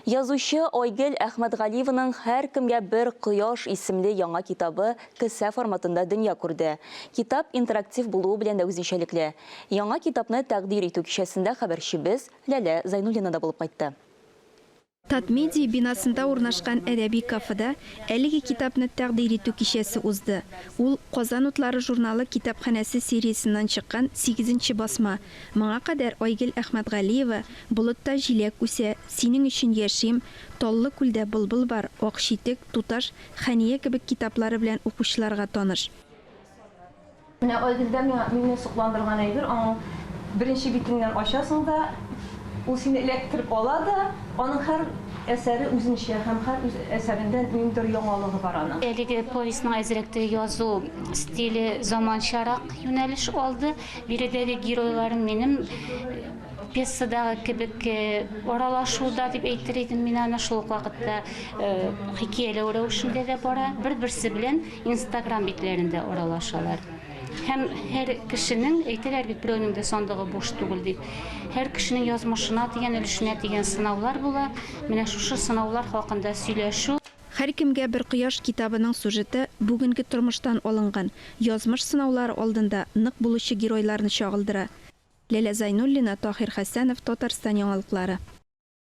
Язучы Айгөл Әхмәтгалиеваның Һәркемгә бер кояш исемле яңа китабы кесә форматында дөнья күрде. Китап интерактив булуы белән дә үзенчәлекле. Яңа китапны тәкъдир итү кичәсендә хәбәрчебез Ләлә Зайнуллина да булып кайтты. Татмедиа бинасында урнашкан әдәби кафеда әлеге китапны тәкъдир итү кичәсе узды. Ул, Казан утлары журналы китапханәсе сериясеннән чыккан сигезенче басма. Моңа кадәр Айгөл Әхмәтгалиева Болытта җиләк үсә, Синең өчен яшим, Таллы күлдә былбыл бар, Ак читек, Туташ, Хәния кебек китаплары белән укучыларга таныш. Менә Айгөлдә миңа мине сокландырган әйбер, аның беренче битеннән ачасың да, ул сине эләктереп ала да, аның һәр әсәре үзенчә һәм һәр үз әсәрендә ниндидер яңалыгы бар аның. Әлеге повестьның әзрәк тә язу стиле заманчарак юнәлеш алды. Биредәге геройларым минем пьесадагы кебек аралашуда дип әйтер идем мин аны, шул ук вакытта хикәяләү рәвешендә дә бара. Бер-берсе белән Инстаграм битләрендә аралашалар. Һәм һәр кешенең, әйтәләр бит, берәүнең дә сандыгы буш түгел дип, һәр кешенең язмышына тигән, өлешенә тигән сынаулар була. Менә шушы сынаулар хакында сөйләшү. Һәркемгә бер кояш китабының сюжеты бүгенге тормыштан алынган, язмыш сынаулары алдында нык булучы геройларны чагылдыра. Ләлә Зайнуллина, Таһир Хәсәнов, Татарстан яңалыклары.